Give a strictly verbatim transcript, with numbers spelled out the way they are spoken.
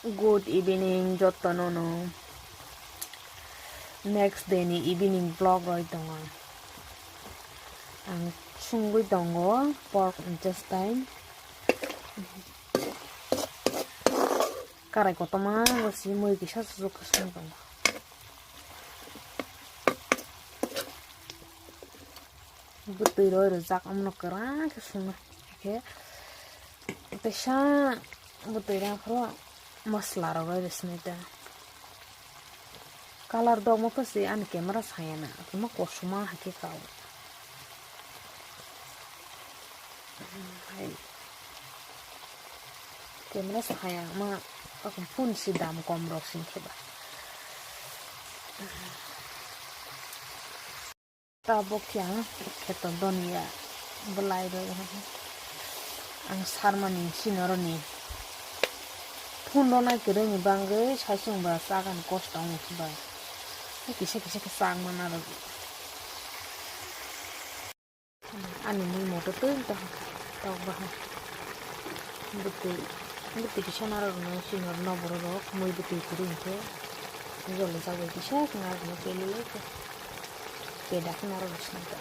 Good evening jotono no. Next day ni evening vlog roi tongo. Ang sungwi tongo pork intestine. Karai kotorma bo si mui kisa sujuk khe sung tongo. Bwtwi roi rwjak omono kwran khe sungna khe teisa bwtwi rang phuru masla rok roi rw sinai ta. Colour dogma pha se ani camera saya na, tamo kosom ma hai khe kao. Hai. Camera saya ma, ako phone si dam kom rok sing khe ba. Tabok khe ang kheto donya belai roi ang sarmani sinoroni phone rwnai kwrwini bangwi saichung ba chagani kosto wng ba kisa kisa khe chak mana rw ani mui moto twi tok tok bahai bwtwi bwtwi kisa narwknai sinor noboro rok mui bwtwi kwrwi hinkhe joli jagwi kisa narwknai tei lilai khe. Peda khe narwk sini ta.